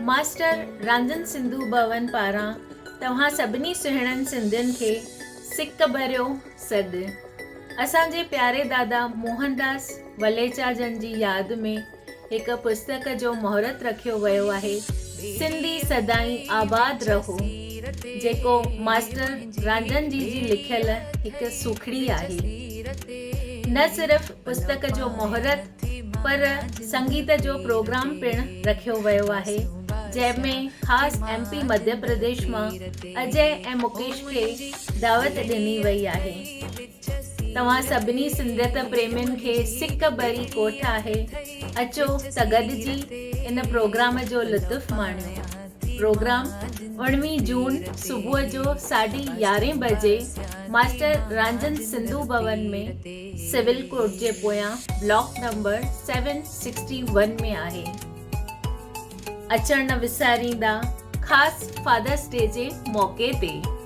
Master Ranjhan Sindhu ڀون پاران توهان سڀني سهڻن سنڌين کي سڪ ڀريو سڏ. اسان جي پياري دادا موهنداس وليچا جن جي ياد ۾ هڪ پستڪ جو مهورت رکيو ويو آهي سنڌي سدائين آباد رهو جيڪو ماسٽر رانجهن جي جي لکيل هڪ سوکڙي آهي. نه صرف پستڪ جو مهورت پر سنگيت جو پروگرام پڻ رکيو ويو آهي جنهن ۾ خاص ايم پي مڌيه پرديش مان اجي ۽ مڪيش کي دعوت ڏني وئي آهي. توهان سڀني سنڌيت پريمين کي سڪ ڀري ڪوٺ آهي اچو ته گڏجي ان پروگرام جو لطف ماڻيون. پروگرام اڻويهه جون صبح جو ساڍي يارهين بجي ماسٽر رانجهن سنڌو ڀون ۾ سول ڪورٽ جي پويان بلاڪ نمبر 761 ۾ آهي. اچڻ نه وساريندا خاص فادرس ڊي جي موقعي تي.